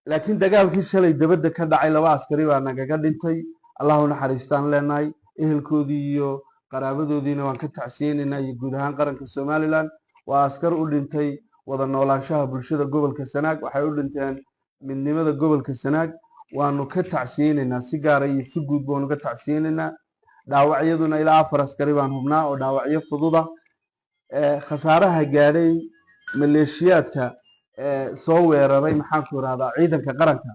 Laakiin dagaalkii shalay dabadda ka dhacay 2 askari baa nagaga dhintay. Allah u naxariistaan leenahay, ehelkoodii iyo qaraabadoodiina waan ka tacsiyeynaynaa iyo guud ahaan qaranka Somaliland. Waa askar u dhintay wada noolaanshaha bulshada gobolka Sanaag, waxay u dhinteen midnimada gobolka Sanaag. Waanu ka tacsiyeynaynaa, si gaara iyo si guud baanu ka tacsiyeynaynaa. Dhaawacyaduna ilaa 4 askari baan hubnaa oo dhaawacyo fududa. Khasaaraha gaadhay maleeshiyaadka soo weeraray, maxaanku irahdaa, ciidanka qaranka,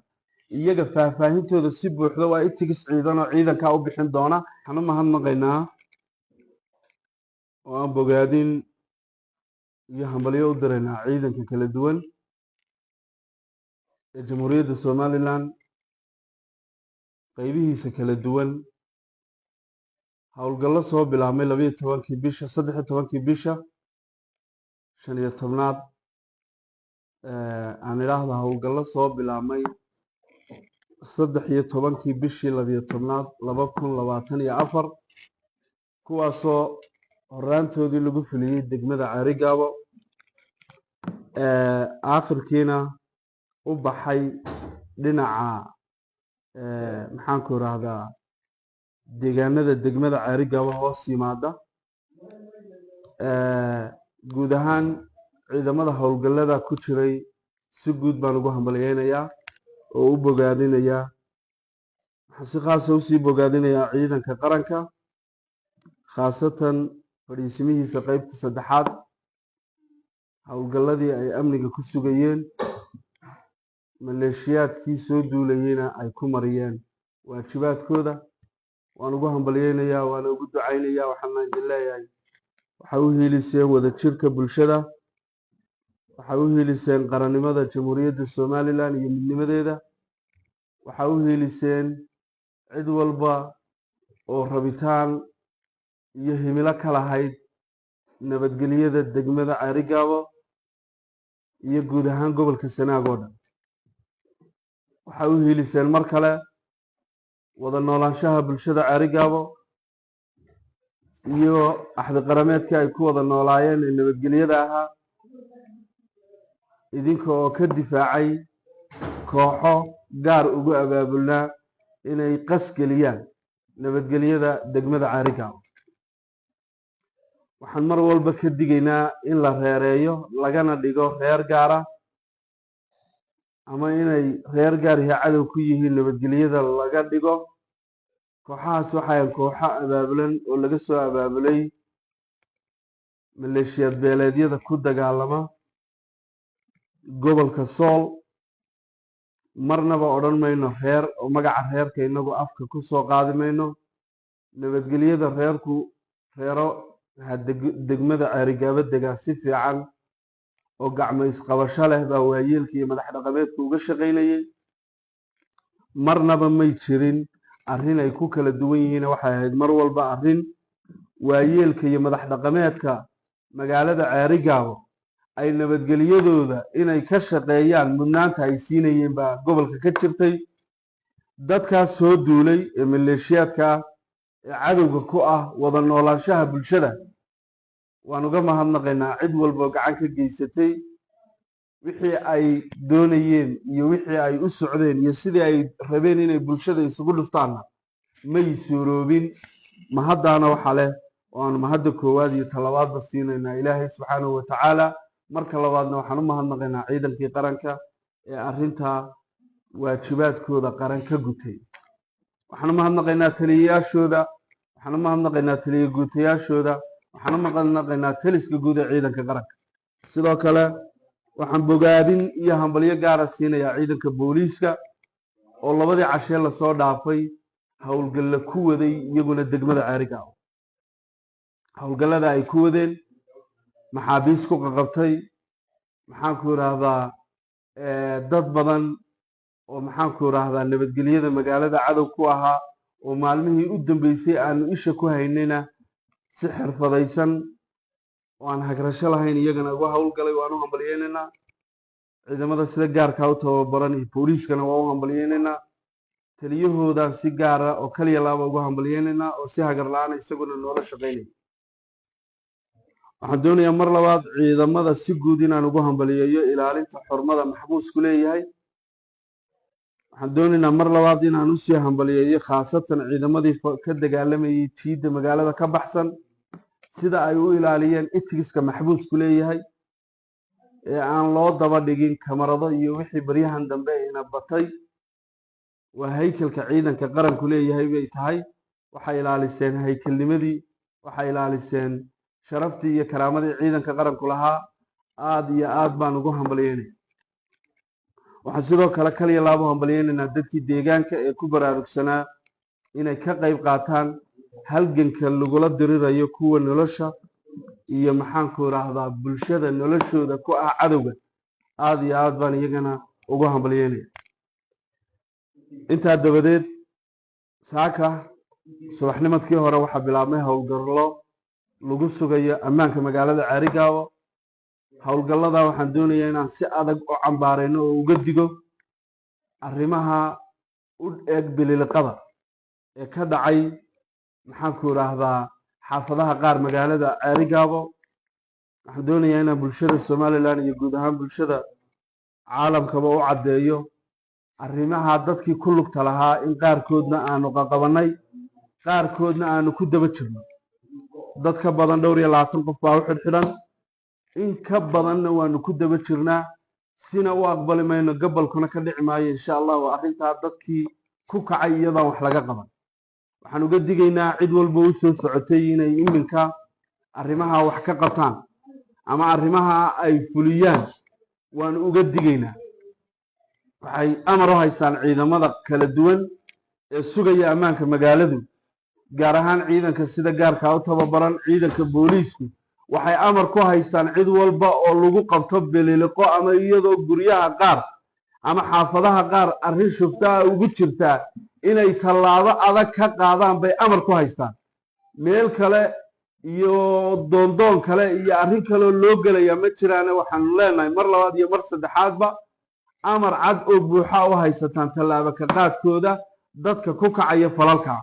iyaga faahfaahintooda si buuxda waa itigis ciidan oo ciidankaa u bixin doona. Waxaan u mahadnaqaynaa oo aan bogaadin iyo hambalyo u diraynaa ciidanka kala duwan ee Jamhuuriyadda Somaliland qaybihiisa kala duwan. Howlgallo soo bilaabmay 12-kii bisha, 13-kii bisha 15aad, aan idhaahda, howlgallo soo bilaabmay 13-kii bishii 12aad 2024, kuwaasoo horaantoodii lagu fuliyey degmada Ceerigaabo, aakhirkiina u baxay dhinaca, maxaanku irahdaa, deegaanada degmada Ceerigaabo hoos yimaada. Guud ahaan ciidamada howlgallada ku jiray si guud baan ugu hambalyeynayaa oo u bogaadinayaa. Waxaan si khaasa usii bogaadinayaa ciidanka qaranka, khaasatan fadhiisimihiisa qeybta saddexaad, howlgalladii ay amniga ku sugayeen, maleeshiyaadkii soo duulayeyna ay ku mariyeen waajibaadkooda. Waan ugu hambalyeynayaa, waana ugu ducaynayaa. Waxaana idin leeyahay, waxay u hiiliseen wadajirka bulshada, waxay u hiiliseen qarannimada Jamhuuriyadda Somaliland iyo midnimadeeda, waxay u hiiliseen cid walba oo rabitaan iyo himilo ka lahayd nabadgelyada degmada Ceerigaabo iyo guud ahaan gobolka Sanaag oo dhan. Waxay u hiiliseen mar kale wada noolaanshaha bulshada Ceerigaabo iyo axdi qarameedkii ay ku wada noolaayeen ee nabadgelyada ahaa, idinka oo ka difaacay kooxo gaar ugu abaabulnaa inay qas geliyaan nabadgelyada degmada Ceerigaabo. Waxaan mar walba ka digaynaa in la reereeyo, lagana dhigo reer gaara, ama inay reer gaarihi cadow ku yihiin nabadgelyada laga dhigo. Kooxahaas waxayan kooxo abaabulan oo laga soo abaabulay maleeshiyaad beeleedyada ku dagaalama gobolka Sool. Marnaba odhan mayno reer, oo magaca reerka inagu afka ku soo qaadi mayno. Nabadgelyada reerku, reero degmada Ceerigaabo degaa si fiican oo gacmo isqabasho leh baa waayeelka iyo madax dhaqameedku uga shaqaynayay. Marnaba may jirin arrin ay ku kala duwan yihiin. Waxay ahayd mar walba arrin waayeelka iyo madax dhaqameedka magaalada Ceerigaabo ay nabadgelyadooda inay ka shaqeeyaan mudnaanta ay siinayeen baa gobolka ka jirtay. Dadkaas soo duulay ee maleeshiyaadka ah ee cadowga ku ah wada noolaanshaha bulshada, waan uga mahadnaqaynaa cid walboo gacan ka geysatay. Wixii ay doonayeen iyo wixii ay u socdeen iyo sidii ay rabeen inay bulshada isugu dhuftaanna may suuroobin. Mahaddaana waxa leh oo aanu mahadda koowaad iyo talabaadba siinaynaa Ilaahay subxaanahu watacaala. Marka labaadna waxaan u mahadnaqaynaa ciidankii qaranka ee arrintaa waajibaadkooda qaran ka gutay. Waxaan u mahadnaqaynaa taliyayaashooda, waxaan u mahadnaqaynaa taliya guutayaashooda, waxaan u mahadnaqaynaa taliska guud ee ciidanka qaranka. Sidoo kale waxaan bogaadin iyo hambalyo gaara siinayaa ciidanka booliiska oo labadii cashee lasoo dhaafay howlgalla ku waday iyaguna degmada Ceerigaabo. Howlgallada ay ku wadeen maxaabiis ku qaqabtay, maxaanku idhaahdaa, dad badan oo, maxaanku idhaahdaa, nabadgelyada magaalada cadow ku ahaa oo maalmihii u dambeysay aanu isha ku haynayna si xirfadaysan oo aan hagrasho lahayn iyagana uga howlgalay, waan u hambalyeynaynaa. Ciidamada sida gaarkaa u tababaran iyo booliiskana waa u hambalyeynaynaa. Taliyahoodan si gaara oo kaliya laaba ugu hambalyeynaynaa oo si hagar la-aan isaguna noola shaqaynaya. Waxaan doonayaa mar labaad ciidamada si guud inaan ugu hambaliyeeyo ilaalinta xurmada maxbuusku leeyahay. Waxaan doonaynaa mar labaad inaan usii hambaliyeeyo, khaasatan ciidamadii ka dagaalamayay jiidda magaalada ka baxsan, sida ay u ilaaliyeen ethics-ka maxbuusku leeyahay ee aan loo daba dhigin kamarado iyo wixii baryahan dambe ina batay. Waa haykalka ciidanka qaranku leeyahay bay tahay. Waxay ilaaliseen haykalnimadii, waxay ilaaliseen sharaftii iyo karaamadii ciidanka qaranku lahaa. Aada iyo aad baan ugu hambalyeynaya. Waxaan sidoo kale kaliya laabu hambalyeynaynaa dadkii deegaanka ee ku baraarugsanaa inay ka qayb qaataan halganka lagula dirirayo kuwa nolosha iyo, maxaanku idhaahdaa, bulshada noloshooda ku ah cadowga. Aada iyo aad baan iyagana ugu hambalyeynaya. Intaa dabadeed, saaka subaxnimadkii hore waxaa bilaabmay howlgallo lagu sugayo ammaanka magaalada Ceerigaabo. Howlgallada waxaan doonayaa inaan si adag u cambaarayno oo uga digo arrimaha u eg bililiqada ee ka dhacay, maxaanku idhaahdaa, xaafadaha qaar magaalada Ceerigaabo. Waxaan doonayaa inaan bulshada Somaliland iyo guud ahaan bulshada caalamkaba u caddeeyo arrimaha dadkii ku lugta lahaa in qaarkoodna aanu qaqabanay, qaarkoodna aanu ku daba jirno. Dad ka badan dhowr iyo labaatan qof baa u xidhxidhan, in ka badanna waanu ku daba jirnaa. Sina u aqbali mayno, gabalkuna ka dhici maayo, insha Allahu, arrintaa dadkii ku kacay iyadaan wax laga qaban. Waxaan uga digaynaa cid walba u soo socotay inay iminka arrimaha wax ka qabtaan ama arrimaha ay fuliyaan. Waanu uga digaynaa. Waxay amar u haystaan ciidamada kala duwan ee sugaya ammaanka magaaladu, gaar ahaan ciidanka sida gaarkaa u tababaran, ciidanka booliisku, waxay amar ku haystaan cid walba oo lagu qabto bililiqo ama iyadoo guryaha qaar ama xaafadaha qaar arrin shuftaa ugu jirtaa inay tallaabo adag ka qaadaan bay amar ku haystaan. Meel kale iyo doondoon kale iyo arrin kaleoo loo gelayaa ma jiraane. Waxaanu leenahay mar labaad iyo mar saddexaadba, amar cad oo buuxa u haysataan tallaabo ka qaadkooda dadka ku kacaya falalka.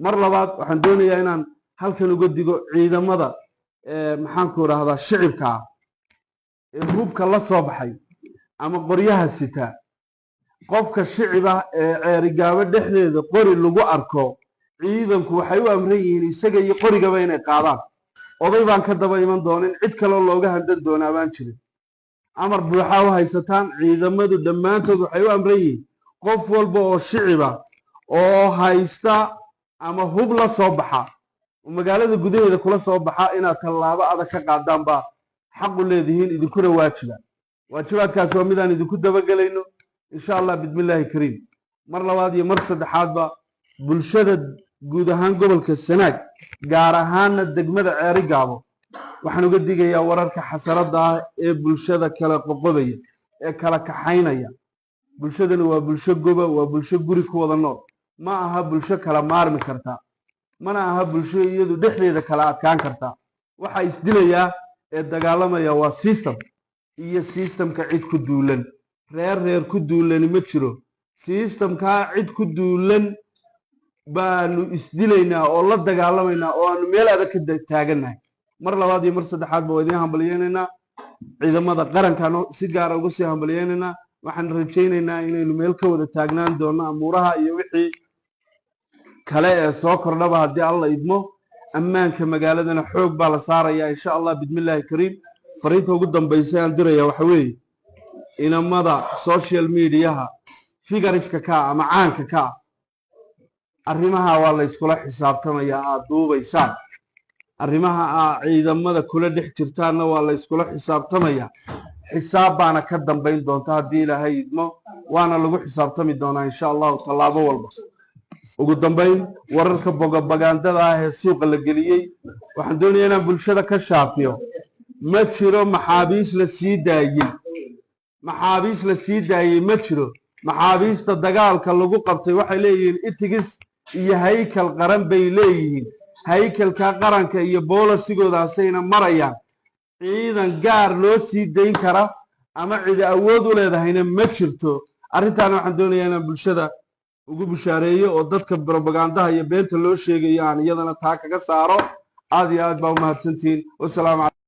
Mar labaad waxaan doonayaa inaan halkan uga digo ciidamada, maxaanku idhaahdaa, shicibka ah ee hubka la soo baxay ama qoryaha sita. Qofka shicib ah ee Ceerigaabo dhexdeeda qori lagu arko, ciidanku waxay u amran yihiin isaga iyo qorigaba inay qaadaan. Oday baan ka daba iman doonin, cid kaloo looga handan doonaa baan jirin. Amar buuxaa u haysataan. Ciidamadu dhammaantood waxay u amran yihiin qof walba oo shiciba oo haysta ama hub la soo baxa oo magaalada gudaheeda kula soo baxa inaad tallaabo adag ka qaadaan baa xaqu leedihiin, idinkuna waajiba. Waajibaadkaasi waa midaan idinku dabagelayno, insha Allah, bismillaahi kariim. Mar labaad iyo mar saddexaadba, bulshada guud ahaan gobolka Sanaag, gaar ahaana degmada Ceerigaabo, waxaan uga digayaa wararka xasaradda ah ee bulshada kala qoqobaya ee kala kaxaynaya. Bulshadani waa bulsho goba, waa bulsho guri ku wada nool. Ma aha bulsho kala maarmi karta, mana aha bulsho iyadu dhexdeeda kala adkaan karta. Waxaa isdilayaa ee dagaalamaya waa system iyo systemka cid ku duulan. Reer reer ku duulani ma jiro. Systemkaa cid ku duulan baanu isdilaynaa oo la dagaalamaynaa oo aanu meel adag ka taagannahay. Mar labaad iyo mar saddexaadba waa idiin hambalyeynaynaa. Ciidamada qarankaanu si gaara uga sii hambalyeynaynaa. Waxaan rajaynaynaa inaynu meel ka wada taagnaan doono amuuraha iyo wixii kale ee soo kordhaba, haddii Alla idmo. Ammaanka magaaladana xoog baa la saarayaa, insha Allah, bismillaahi kariim. Fariinta ugu dambaysa aan diraya waxa weeye inamada social mediaha figures-ka ka ama caanka ka ah, arrimaha waa la yskula xisaabtamayaa aad duubaysaan. Arrimaha aa ciidamada kula dhex jirtaanna waa la yskula xisaabtamayaa. Xisaab baana ka dambayn doonta, haddii Ilaahay idmo, waana lagu xisaabtami doonaa, insha Allahu, tallaabo walba. Ugu dambayn, wararka propagandada ah ee suuqa la geliyey waxaan doonayaa inaan bulshada ka shaafiyo. Ma jiro maxaabiis la sii daayey. Maxaabiis la sii daayey ma jiro. Maxaabiista dagaalka lagu qabtay waxay leeyihiin ethics iyo haykal qaran bay leeyihiin. Haykalka qaranka iyo policy-goodaasayna marayaan. Ciidan gaar loo sii dayn kara ama cidi awood u leedahayna ma jirto. Arrintaana waxaan doonayaa inaan bulshada ugu bushaareeyo oo dadka propagandaha iyo beenta loo sheegayo aan iyadana taa kaga saaro. Aad iyo aad baa u mahadsantihiin. Wasalaamu.